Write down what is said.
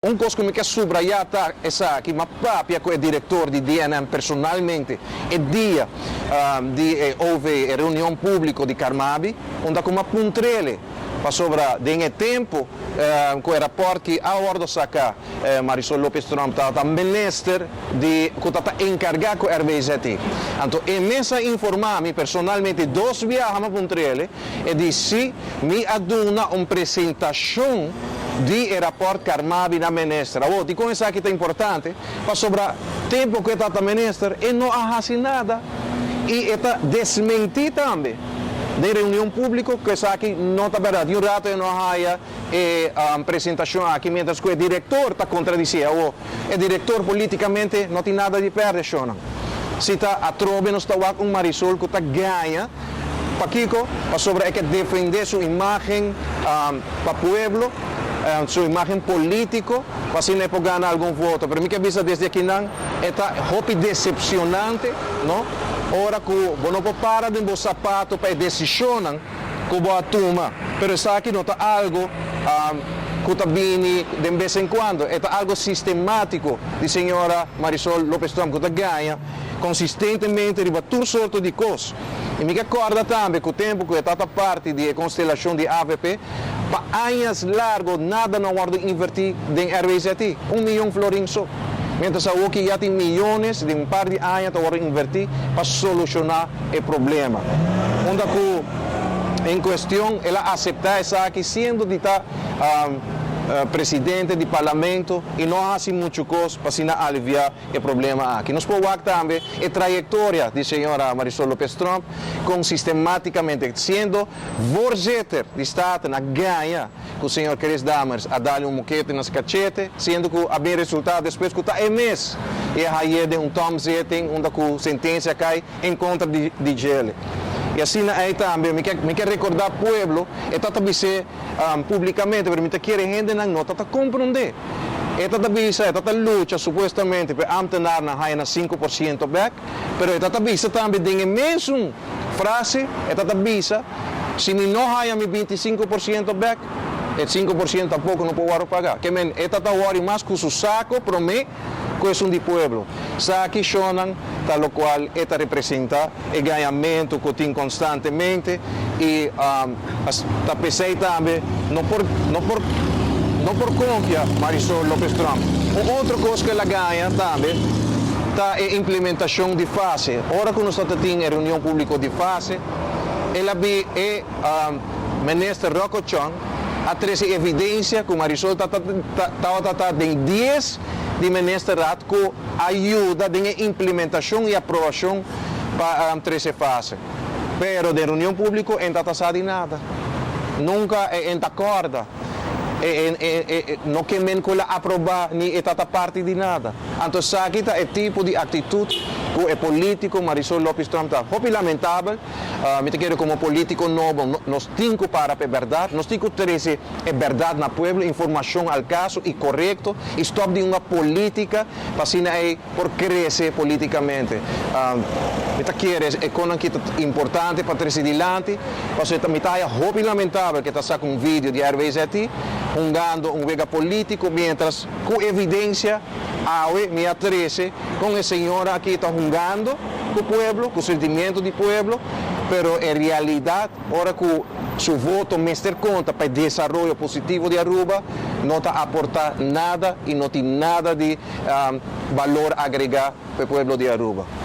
Un kos ku mi ke subrayá ta esaki, m'a papia ku e direktor di DNM personalmente e dia di e OV, e reunion públiko di Carmabi, unda ku m'a puntr'ele pasobra den e tempu ku e rapòrt ki a wòrdu saká, Marisol Lopez Tromp tabata minister di ku ta ta enkargá ku RBZI. Anto e mes a informá mi personalmente dos biaha m'a puntr'ele, E di si mi a duna un presentashon di e rapòrt Carmabi na minister. Awor, dikon esaki ta importante? Pasobra tempu ku e tabata minister e no a hasi nada i e ta desmentí tambe den reunion públiko ku esaki no ta bèrdat. Di un rato e no a haya e presentashon aki miéntras ku e direktor ta kontradisí. Awor, e direktor polítikamente no tin nada di pèrdè, shonnan. Si ta atrobe nos ta wak un Marisol ku ta gaña. Pakiko? Pasobra e ke defendé su imágen pa pueblo, su imágen polítiko, pa asina e por gana algun voto. Pero mi ke bisa desde akinan e ta hopi desepshonante, no? Ora ku bo no por para den bo sapato pa e desishonnan ku bo a tuma. Pero esaki no ta algu ku ta bini den bes en kuando, e ta algu sistemátiko di señora Marisol Lopez Tromp ku ta gaña konsistentemente riba tur sorto di kos. I mi ke kòrda tambe ku tempu ku e tata parti di e konstelashon di avp, pa añas largo nada no a wòrdu invertí den RWZI, un miyon florin so. Miéntras awoki ya tin miyones den un par di aña ta wòrdu invertí pa solushoná e problema. Unda ku en kuestion el a aseptá esaki siendo di ta presidente di parlamento i no a hasi muchu kos pa asina aliviá e problema aki. Nos por wak tambe e trayektoria di señora Marisol Lopez Tromp kon sistematicamente siendo voorzitter di Staten a gaña ku señor Chris Dammers a dale un mokete na su kachete siendo ku a bin resulta despues ku ta e mes e a haye den un tomzitting unda ku sentencia kai en kontra di djele. I asina ei tambe mi ke mi ke rekorda pueblo e ta ta bis'é publicamente pero mi ta kere hendenan no ta ta comprende. E ta ta bisa, e ta ta lucha supuestamente pa e ambtenaarnan haya nan 5% bek, pero e ta ta bisa tambe den e mesun frase, e ta ta bisa, si mi no haya mi 25% bek, e 5% tampoco no por wòrdu paga. Ke men, e ta ta wòri mas ku su sako promé ku esun di pueblo. Saki shonnan ta lokual e ta representa, e gañamentu ku tin konstantemente i ta p'esei tambe no por no por no por konfia Marisol Lopez Tromp. Un otro kos ku el a gaña tambe ta e implementashon di fase. Ora ku nos ta tin e reunion públiko di fase, el a bi e Minister Rocco Chong a trese evidensia ku Marisol ta tabata ta den 10 di Ministerraad ku a yuda den e implementashon i aprobashon pa trese fase. Pero den reunion públiko e no ta sa di nada. Nunka e no ta kòrda. E no ke men ku el a aprobá ni e ta ta parti di nada. Anto esaki ta e tipo di aktitut ku e polítiko Marisol Lopez Tromp ta. Hopi lamentabel. Mi ta kere komo polítiko nobo nos tin ku para pa e bèrdat. Nos tin ku trese e bèrdat na pueblo, informashon al kaso i korekto i stòp di hunga polítika pa asina ei por krese polítikamente. Mi ta kere e konan ki ta importante pa trese dilanti, pasobra mi ta haya hopi lamentabel ke ta saka un video di RWZI hungando un wega polítiko mientras ku evidensia awe mi a trese kon e señora aki ta hungando ku pueblo, ku sentimiento di pueblo, pero en realidat ora ku su voto mester konta pa e desaroyo positivo di Aruba no ta aporta nada i no tin nada di balor agregá pa e pueblo di Aruba.